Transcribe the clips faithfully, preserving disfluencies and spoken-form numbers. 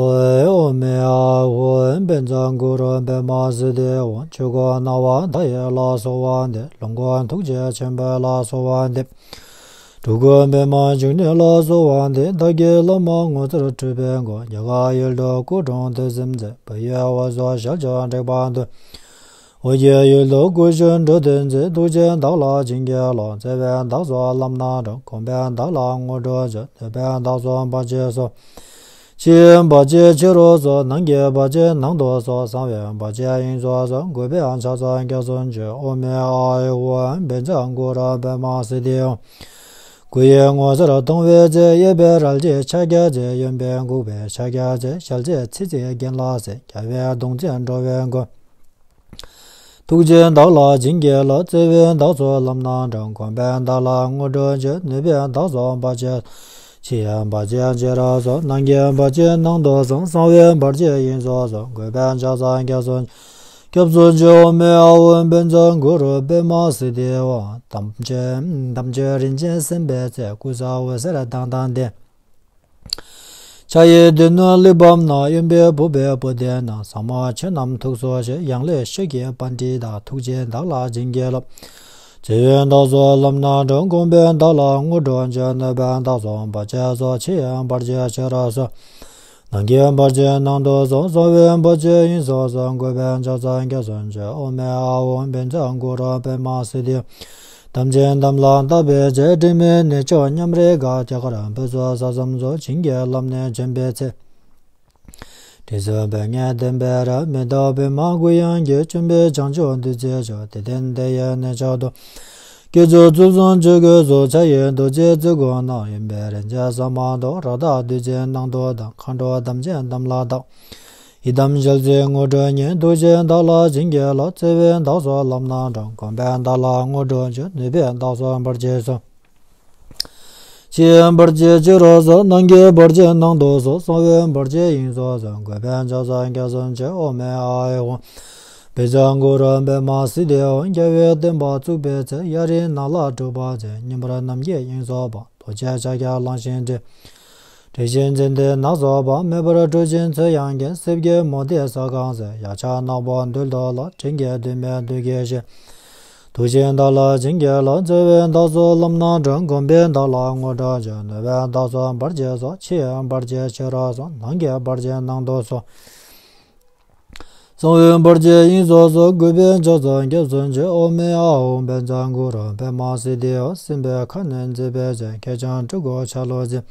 ཨོ་མེ་ཨ་ཧོ། བཛྲ་གུ་རུ་པདྨ་སིདྡྷི་ཧཱུྃ། ཆོས་སྐུ་སྣང་བ་མཐའ་ཡས་ལ་གསོལ་བ་འདེབས། ལོངས་སྐུ་ཐུགས་རྗེ་ཆེན་པོ་ལ་གསོལ་བ་འདེབས། སྤྲུལ་སྐུ་པདྨ་འབྱུང་གནས་ལ་གསོལ་བ་འདེབས། བདག་གི་བླ་མ་ངོ་མཚར་སྤྲུལ་པའི་སྐུ། རྒྱ་གར་ཡུལ་དུ་སྐུ་འཁྲུངས་དུས་གསུམ་མཛད། བོད་ཡུལ་དབུས་སུ་ཞལ་བྱུང་དྲེགས་པ་འདུལ། ཨོ་རྒྱན་ཡུལ་དུ་སྐུ་བཞུགས་འགྲོ་དོན་མཛད། ཐུགས་རྗེས་བདག་ལ་བྱིན་གྱིས་རློབས། བརྩེ་བས་བདག་སོགས་ལམ་སྣ་དྲོངས། དགོངས་པས་བདག་ལ་དངོས་གྲུབ་སྩོལ། ནུས་པས་བདག་སོགས་བར་ཆད་སོལ། ཕྱི་ཡི་བར་ཆད་ཕྱི་རུ་སོལ། ནང་གི་བར་ཆད་ནང་དུ་སོལ། གསང་བའི་བར་ཆད་དབྱིངས་སུ་སོལ། གུས་པས་ཕྱག་འཚལ་སྐྱབས་སུ་མཆི། ཨོ་མེ་ཨ་ཧོ། བཛྲ་གུ་རུ་པདྨ་སིདྡྷི་ཧཱུྃ། སྐུ་ཡི་ངོ་མཚར་མཐོང་བའི་ཚེ། གཡས་པས་རལ་གྲིའི་ཕྱག་རྒྱ་མཛད། གཡོན་པས་འགུགས་པའི་ཕྱག་རྒྱ་མཛད། ཞལ་ཟས་ཚིག་བརྩེགས་གྱེན་ལ་གཟིགས། རྒྱལ་བའི་གདུང་འཛིན་འགྲོ་བའི་མགོན། ཐུགས་རྗེས་བདག་ལ་བྱིན་གྱིས་རློབས། བརྩེ་བས་བདག་སོགས་ལམ་སྣ་དྲོངས། དགོངས་པས་བདག་ལ་དངོས་གྲུབ་སྩོལ། ནུས་པས་བདག་སོགས་བར་ཆད། ཕྱི་ཡི་བར་ཆད་ཕྱི་རུ་སོལ། ནང་གི་བར་ཆད་ནང་དུ་སོལ། གསང་བའི་བར་ཆད་དབྱིངས་སུ་སོལ། གུས་པས་ཕྱག་འཚལ་སྐྱབས་སུ། སྐྱབས་སུ་མཆི། ཨོ་མེ་ཨ་ཧོ། བཛྲ་གུ་རུ་པདྨ་སིདྡྷི་ཧཱུྃ། དམ་ཆོས་དམ་ཆོས་རིན་ཆེན་གསན་པའི་ཚེ། སྐུ་ས་འོད་ཟེར་མདངས་དང་ལྡན། ཕྱག་གཡས་སྡེ་སྣོད་གླེགས་བམ་བསྣམས། གཡོན་པས་བུམ་པའི་པུས་ལྡན་བསྣམས། ཟབ་མོ་ཆོས་རྣམས་ཐུགས་སུ་ཆུད། ཡང་ལེ་ཤོད་ཀྱི་པཎྜི་ཏ། ཐུགས་རྗེས་བདག་ལ་བྱིན་གྱིས་རློབས། བརྩེ་བས་བདག་སོགས་ལམ་སྣ་དྲོངས། དགོངས་པས་བདག་ལ་དངོས་གྲུབ་སྩོལ། ནུས་པས་བདག་སོགས་བར་ཆད་སོལ། ཕྱི་ཡི་བར་ཆད་ཕྱི་རུ་སོལ། ནང་གི་བར་ཆད་ནང་དུ་སོལ། གསང་བའི་བར་ཆད་དབྱིངས་སུ་སོལ། གུས་པས་ཕྱག་འཚལ་སྐྱབས་སུ་མཆི། ཨོ་མེ་ཨ་ཧོ། བཛྲ་གུ་རུ་པདྨ་སིདྡྷི། དམ་ཅན་དམ་ལ་བཏགས་པའི་ཚེ། དྲི་མེད་གནས་མཆོག་མཉམ་རེ་དགའ། རྒྱ་གར་བོད་སོགས་ས་གསུམ་དུ། བྱིན་གྱིས་བརླབས་ནས་བྱོན་པའི་ཚེ། དྲི་བསུང་བོད་ངད་ལྡན་པའི་རབ། མེ་ཏོག་པདྨ་གུ་ཡངས་ཀྱིས། བྱོན་པའི་བྱང་ཆུབ་བདུད་རྩིའི་མཆོག། དད་ལྡན་དེ་ཡི་གནས་མཆོག་ཏུ། བསྐྱེད་རྫོགས་རྩུབ་སྤྱོད་ཆོས་གོས་སུ། ཕྱག་གཡས་རྡོ་རྗེ་བརྩེགས་སྐུ་བསྣམས། གཡོན་པས་རིན་ཆེན་ཟ་མ་ཏོག། རཀྟ་བདུད་རྩིའི་ནང་དུ་བཏང་། མཁའ་འགྲོ་དམ་ཅན་དམ་ལ་བཏགས། ཡི་དམ་ཞལ་གཟིགས་དངོས་གྲུབ་བརྙེས། ཐུགས་རྗེས་བདག་ལ་བྱིན་གྱིས་རློབས། བརྩེ་བས་བདག་སོགས་ལམ་སྣ་དྲོངས། དགོངས་པས་བདག་ལ་དངོས་གྲུབ་སྩོལ། ནུས་པས་བདག་སོགས་བར་ཆད་སོལ། ཕྱི་ཡི་བར་ཆད་ཕྱི་རུ་སོལ། ནང་གི་བར་ཆད་ནང་དུ་སོལ། གསང་བའི་བར་ཆད་དབྱིངས་སུ་སོལ། གུས་པས་ཕྱག་འཚལ་སྐྱབས་སུ་མཆི། ཨོ་མེ་ཨ་ཧོ། བཛྲ་གུ་རུ་པདྨ་སིདྡྷི་ཧཱུྃ། རྒྱལ་བའི་བསྟན་པ་བཙུགས་པའི་ཚེ། གཡའ་རིའི་ནགས་ལ་སྒྲུབ་པ་མཛད། ཉིན་པར་ནམ་མཁའི་དབྱིངས་སུ་འཕགས། རྡོ་རྗེ་ཕྱག་རྒྱ་བླངས་ཤིང་བསྒྲིལ། དྲི་ཞིམ་ཙན་དན་ནགས་སུ་འཕངས། མེ་འབར་དྲི་ཞིམ་ཚོས་དབྱངས་གྱེན། སྲིབ་ཀྱི་མུ་ཏིག་ས་གང་བསིལ། གཡག་ཕྱག་ནག་པོ་རྡུལ་དུ་བརླག། བྲན་གྱི་རྡུལ་མེད་བདུད་ཀྱི་གཤེད། ཐུགས་རྗེས་བདག་ལ་བྱིན་གྱིས་རློབས། བརྩེ་བས་བདག་སོགས་ལམ་སྣ་དྲོངས། དགོངས་པས་བདག་ལ་དངོས་གྲུབ་སྩོལ། ནུས་པས་བདག་སོགས་བར་ཆད་སོལ། ཕྱི་ཡི་བར་ཆད་ཕྱི་རུ་སོལ། ནང་གི་བར་ཆད་ནང་དུ་སོལ། གསང་བའི་བར་ཆད་དབྱིངས་སུ་སོལ། གུས་པས་ཕྱག་འཚལ་སྐྱབས་སུ་མཆི། ཨོ་མེ་ཨ་ཧོ། བཛྲ་གུ་རུ་པདྨ་སིདྡྷི་ཧཱུྃ། སྲིན་པོའི་ཁ་གནོན་མཛད་པའི་ཚེ། ཁྱེའུ་ཆུང་སྤྲུལ་སྐུ་ཆ་ལུགས་མཛེས།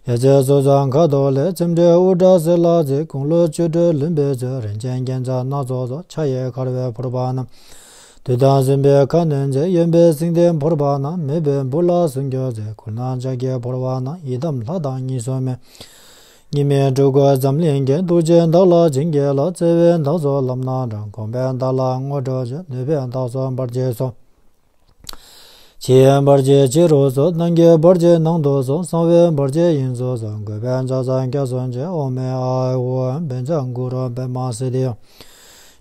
ཡ་མཚན་སོ་སོར་ཁ་དོག་ལེགས། ཚེམས་དྲུབ་དབུ་སྐྲ་སེར་ལ་མཛེས། དགུང་ལོ་བཅུ་དྲུག་ལོན་པའི་ཚེ། རིན་ཆེན་རྒྱན་ཆ་སྣ་ཚོགས་སོགས། ཕྱག་གཡས་འཁར་བའི་ཕུར་པ་བསྣམས། བདུད་དང་སྲིན་པོའི་ཁ་གནོན་མཛད། གཡོན་པས་སེང་ལྡེང་ཕུར་པ་བསྣམས། མེས་པོའི་སྦུག་ལ་སྲུང་སྐྱོབ་མཛད། མགུལ་ན་ལྕགས་ཀྱི་ཕུར་པ་བསྣམས། ཡི་དམ་ལྷ་དང་གཉིས་སུ་མེད། གཉིས་མེད་སྤྲུལ་སྐུ་འཛམ་གླིང་རྒྱན། ཐུགས་རྗེས་བདག་ལ་བྱིན་གྱིས་རློབས། བརྩེ་བས་བདག་སོགས་ལམ་སྣ་དྲོངས། དགོངས་པས་བདག་ལ་དངོས་གྲུབ་སྩོལ། ནུས་པས་བདག་སོགས་བར་ཆད་སོལ། ཕྱི་ཡི་བར་ཆད་ཕྱི་རུ་སོལ། ནང་གི་བར་ཆད་ནང་དུ་སོལ། གསང་བའི་བར་ཆད་དབྱིངས་སུ་སོལ། གུས་པས་ཕྱག་འཚལ་སྐྱབས་སུ་མཆི། ཨོ་མེ་ཨ་ཧོ། བཛྲ་གུ་རུ་པདྨ་སིདྡྷི་ཧཱུྃ།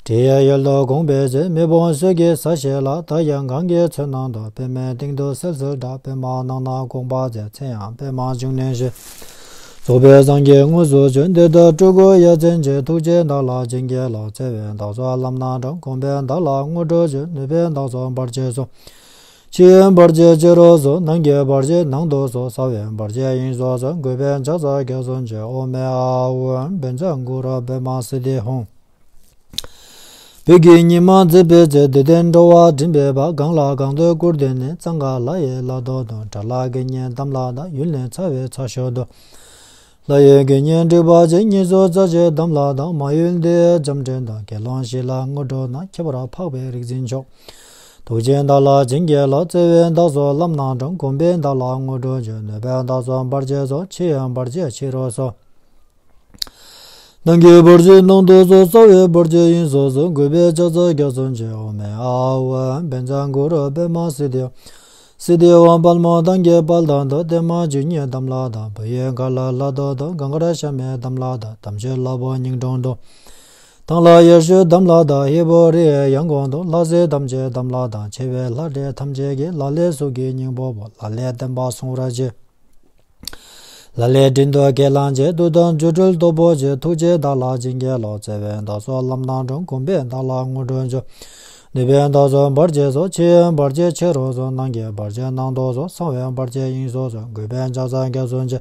དྲི་ཡི་ཡུལ་དུ་དགོངས་པའི་ཚེ། མེ་དཔུང་སོས་ཀྱི་ས་གཞི་ལ། བདག་གིས་གང་གི་ཚོན་སྣང་དུ། པདྨའི་སྟེང་དུ་བསིལ་བསིལ་བསྒྲགས། པདྨ་ནང་ན་དགོངས་པ་མཛད། མཚན་ཡང་པདྨ་འབྱུང་གནས་ཞེས། རྫོགས་པའི་སངས་རྒྱས་དངོས་སུ་བྱོན། དེ་ལྟར་སྤྲུལ་སྐུ་ཡ་མཚན་ཆེ། ཐུགས་རྗེས་བདག་ལ་བྱིན་གྱིས་རློབས། བརྩེ་བས་བདག་སོགས་ལམ་སྣ་དྲོངས། དགོངས་པས་བདག་ལ་དངོས་གྲུབ་སྩོལ། ནུས་པས་བདག་སོགས་བར་ཆད་སོལ། ཕྱི་ཡི་བར་ཆད་ཕྱི་རུ་སོལ། ནང་གི་བར་ཆད་ནང་དུ་སོལ། གསང་བའི་བར་ཆད་དབྱིངས་སུ་སོལ། གུས་པས་ཕྱག་འཚལ་སྐྱབས་སུ་མཆི། ཨོ་མེ་ཨ་ཧོ། བཛྲ་གུ་རུ་པདྨ་སིདྡྷི་ཧཱུྃ། བོད་ཀྱི་ཉི་མ་མཛེས་པའི་ཚེ། འདི་ལྟར་འགྲོ་བ་འདྲེན་པའི་བར། གང་ལ་གང་འདུལ་སྐུར་བསྟན་ནས། གཙང་ཁ་ལ་ཡི་ལ་ཐོག་ཏུ། དགྲ་ལྷ་དགེ་བསྙེན་དམ་ལ་བཏགས། ཡུལ་ནི་ཚ་བའི་ཚ་ཤོད་དུ། ལྷ་ཡི་དགེ་བསྙེན་སྒྲིབ་པ་ཆེ། གཉིས་སུ་རྩ་ཆེ་དམ་ལ་བཏགས། མ་ཡུལ་འདི་ཡི་འཇམ་འདྲེན་དང་། དགེ་སློང་བཞི་ལ་དངོས་གྲུབ་གནང་། ཁྱད་པར་འཕགས་པའི་རིག་འཛིན་མཆོག། ཐུགས་རྗེས་བདག་ལ་བྱིན་གྱིས་རློབས། བརྩེ་བས་བདག་སོགས་ལམ་སྣ་དྲོངས། དགོངས་པས་བདག་ལ་དངོས་གྲུབ་སྩོལ། ནུས་པས་བདག་སོགས་བར་ཆད་སོལ། ཕྱི་ཡི་བར་ཆད་ཕྱི་རུ་སོལ། ནང་གི་བར་ཆད་ནང་དུ་སོལ། གསང་བའི་བར་ཆད་དབྱིངས་སུ་སོལ། གུས་པས་ཕྱག་འཚལ་སྐྱབས་སུ་མཆི། ཨོ་མེ་ཨ་ཧོ། བཛྲ་གུ་རུ་པདྨ་སིདྡྷི་ཧཱུྃ། སིདྡྷི་ཧཱུྃ་དཔལ་མོ་ཏང་གི་དཔལ་ཐང་དུ། བརྟན་མ་ཇི་སྙེད་དམ་ལ་བཏགས། བོད་ཡུལ་མཁར་ལ་ལ་ཐོག་ཏུ། གངས་དཀར་ཤ་མེད་དམ་ལ་བཏགས། དམ་ཆོས་ལྷ་བུ་སྙིང་དྲུང་དུ། ཐང་ལྷ་ཡར་ཞུ་དམ་ལ་བཏགས། ཧས་པོ་རི་ཡི་ཡང་གོང་དུ། ལྷ་སྲས་ཐམས་ཅད་དམ་ལ་བཏགས། ཆེ་བའི་ལྷ་འདྲེ་ཐམས་ཅད་ཀྱིས། ལ་ལས་གཟུགས་ཀྱི་སྙིང་པོ་བོར། ལ་ལས་བསྟན་པ་སྲུང་བར་བྱེད། ལ་ལས་སྤྲིན་དུ་ཁས་བླངས་བྱས། བདུད་དང་སྒྱུ་འཕྲུལ་སྟོབས་པོ་ཆེ། ཐུགས་རྗེས་བདག་ལ་བྱིན་གྱིས་རློབས། བརྩེ་བས་བདག་སོགས་ལམ་སྣ་དྲོངས། གོམས་པས་བདག་ལ་དངོས་གྲུབ་སྩོལ། ནུས་པས་བདག་སོགས་བར་ཆད་སོལ། ཆེས་ཡོན་བར་ཆད་ཕྱི་རུ་སོལ། ནང་གི་བར་ཆད་ནང་དུ་སོལ། གསང་བའི་བར་ཆད་དབྱིངས་སུ་སོལ། གུས་པས་ཕྱག་འཚལ་སྐྱབས་སུ་མཆི།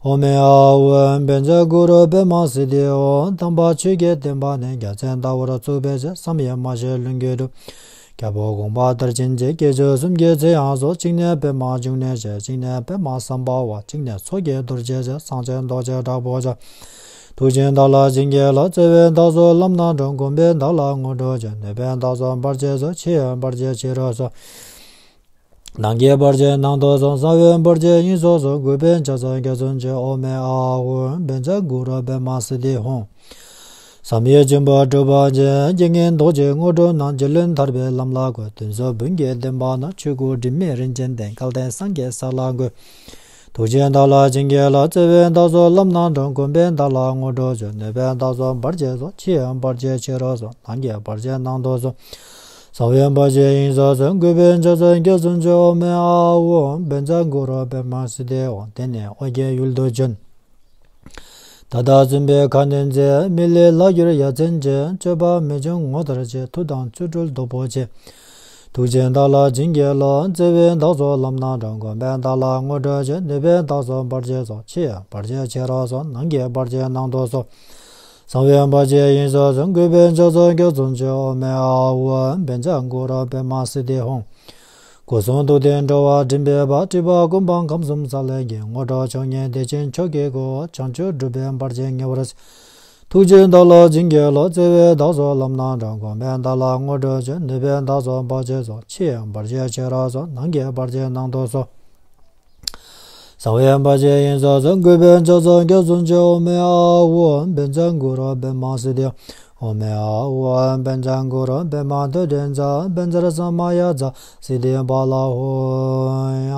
ཨོཾ་ཨཱཿཧཱུྃ་བཛྲ་གུ་རུ་པདྨ་སིདྡྷི་ཧཱུྃ། དམ་པ་ཆོས་ཀྱི་བསྟན་པ་ནི། རྒྱལ་མཚན་ལྟ་བུར་བཙུགས་པའི་ཕྱིར། བསམ་ཡས་མ་བྱས་ལྷུན་གྱིས་གྲུབ། རྒྱལ་པོ་དགོངས་པ་མཐར་ཕྱིན་ཆེ། སྐྱེས་མཆོག་གསུམ་གྱི་ཚེ་ཡང་སོལ། གཅིག་ནས་པདྨ་འབྱུང་གནས་ཞེས། གཅིག་ནས་པདྨ་སམྦྷ་ཝ། གཅིག་ནས་ཚོགས་ཀྱི་རྡོ་རྗེ་ཞེས། གསང་ཆེན་རྡོ་རྗེ་དྲག་པོ་ཆེ། ཐུགས་རྗེས་བདག་ལ་བྱིན་གྱིས་རློབས། བརྩེ་བས་བདག་སོགས་ལམ་སྣ་དྲོངས། གོམས་པས་བདག་ལ་དངོས་གྲུབ་སྩོལ། ནུས་པས་བདག་སོགས་བར་ཆད་སོལ། ཆེས་ཡོན་བར་ཆད་ཕྱི་རུ་སོལ། ནང་གི་བར་ཆད་ནང་དུ་སོལ། གསང་བའི་བར་ཆད་དབྱིངས་སུ་སོལ། གུས་པས་ཕྱག་འཚལ་སྐྱབས་སུ་མཆི། ཨོཾ་ཨཱཿཧཱུྃ་བཛྲ་གུ་རུ་པདྨ་སིདྡྷི་ཧཱུྃ། བསམ་ཡས་བྱིན་པ་སྒྲུབ་པ་ཆེ། རྐྱེན་ངན་ཟློག་བྱེད་དངོས་གྲུབ་རྣམས། རྒྱལ་བློན་ཐར་པའི་ལམ་ལ་བཀོད། གདོན་གཟུགས་བོན་གྱི་བདེན་པ་རྣམས། ཆོས་སྐུ་དྲི་མེད་རིན་ཆེན་ལྡན། སྐལ་ལྡན་སངས་རྒྱས་ས་ལ་འགོད། ཐུགས་རྗེས་བདག་ལ་བྱིན་གྱིས་རློབས། བརྩེ་བས་བདག་སོགས་ལམ་སྣ་དྲོངས། གོམས་པས་བདག་ལ་དངོས་གྲུབ་སྩོལ། ནུས་པས་བདག་སོགས་བར་ཆད་སོལ། ཆེས་ཡོན་བར་ཆད་ཕྱི་རུ་སོལ། ནང་གི་བར་ཆད་ནང་དུ་སོལ། གསང་བའི་བར་ཆད་དབྱིངས་སུ་སོལ། གུས་པས་ཕྱག་འཚལ་སྐྱབས་སུ་མཆི། ཨོཾ་ཨཱཿཧཱུྃ་བཛྲ་གུ་རུ་པདྨ་སིདྡྷི་ཧཱུྃ། དེ་ནས་ཨོ་རྒྱན་ཡུལ་དུ་བྱོན། ད་ལྟ་བཙུན་པའི་ཁ་གནོན་མཛད། མི་ལས་ལྷག་གྱུར་ཡ་མཚན་ཅན། སྤྱོད་པ་མི་འབྱུང་ངོ་མཚར་ཆེ། མཐུ་དང་བརྩོན་འགྲུས་སྟོབས་པོ་ཆེ། ཐུགས་རྗེས་བདག་ལ་བྱིན་གྱིས་རློབས། བརྩེ་བས་བདག་སོགས་ལམ་སྣ་དྲོངས། གོམས་པས་བདག་ལ་དངོས་གྲུབ་སྩོལ། ནུས་པས་བདག་སོགས་བར་ཆད་སོལ། ཕྱི་ཡི་བར་ཆད་ཕྱི་རུ་སོལ། ནང་གི་བར་ཆད་ནང་དུ་སོལ། གསང་བའི་བར་ཆད་དབྱིངས་སུ་སོལ། གུས་པས་ཕྱག་འཚལ་སྐྱབས་སུ་མཆི། ཨོཾ་ཨཱཿཧཱུྃ་བཛྲ་གུ་རུ་པདྨ་སིདྡྷི་ཧཱུྃ། སྐུ་གསུང་ཐུགས་ལྡན་འགྲོ་བ་འདྲེན་པའི་དཔལ། སྤྲུལ་པ་ཀུན་སྤངས་ཁམས་གསུམ་ས་ལ་རྒྱས། དངོས་གྲུབ་མཆོག་བརྙེས་བདེ་ཆེན་མཆོག་གི་སྐུ། བྱང་ཆུབ་སྒྲུབ་པའི་བར་ཆད་ཉེ་བར་སེལ། ཐུགས་རྗེས་བདག་ལ་བྱིན་གྱིས་རློབས། བརྩེ་བས་བདག་སོགས་ལམ་སྣ་དྲོངས། གོམས་པས་བདག་ལ་དངོས་གྲུབ་སྩོལ། ནུས་པས་བདག་སོགས་བར་ཆད་སོལ། ཕྱི་ཡི་བར་ཆད་ཕྱི་རུ་སོལ། ནང་གི་བར་ཆད་ནང་དུ་སོལ། གསང་བའི་བར་ཆད་དབྱིངས་སུ་སོལ། གུས་པས་ཕྱག་འཚལ་སྐྱབས་སུ་མཆི། ཨོཾ་ཨཱཿཧཱུྃ་བཛྲ་གུ་རུ་པདྨ་སིདྡྷི། ཨོཾ་ཨཱཿཧཱུྃ་བཛྲ་གུ་རུ་པདྨ་ཐོད་ཕྲེང་རྩལ། བཛྲ་ས་མ་ཡ་རྩ་སིདྡྷི་ཕ་ལ་ཧོ། ཡ།